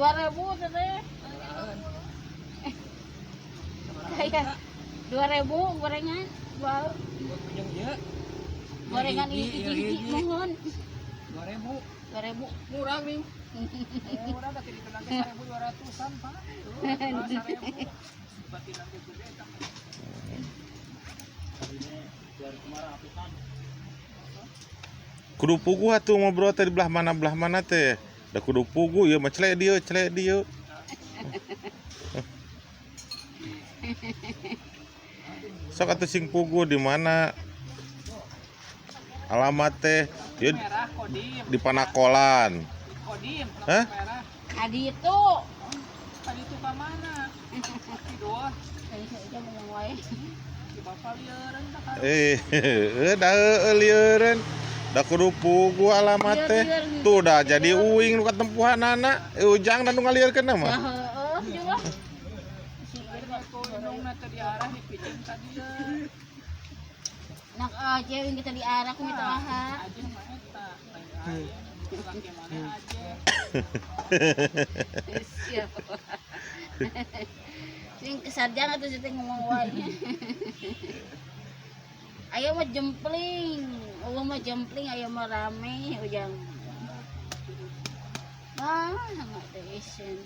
2000 teh. Kayak 2000 gorengan. Dua Jeung ieu gorengan hiji, hiji-hiji hiji. Mohon. 2000. 2000. Murah nih. Murah da di teh 1200-an, Pak. Tuh, 1000. Batinan ge gede eta. Kudu puguh atuh ngobrol teh di belah mana teh. Da kudu puguh ieu mah celek dieu, celek dieu. Sok atuh sing puguh di mana alamat teh? Ieu Merah Kodim. di Panakolan. Kodim, Hah? merah. Adi itu. Tadi itu ka mana? Kidul. Saya ngomong wae. Di bapak lieureun tah ka. Eh, da heueuh lieureun. Da kudu puguh alamat teh. Tuh dah jadi uing nu katempuhanana. Ujang dan nu ngalieurkeun Ya mah. heueuh juga. Si Ku indungna teh diarah dipicen ka dieu. Nak aja yang kita diarak ku mitoha. Aja mah eta, lain aja. Laki mana aja. Siap. Sing kesarjana tuh sih ngomong wae. Ayo mah jempling, eueuh mah jempling, ayo mah rame ujang. Ah, nggak ada isen.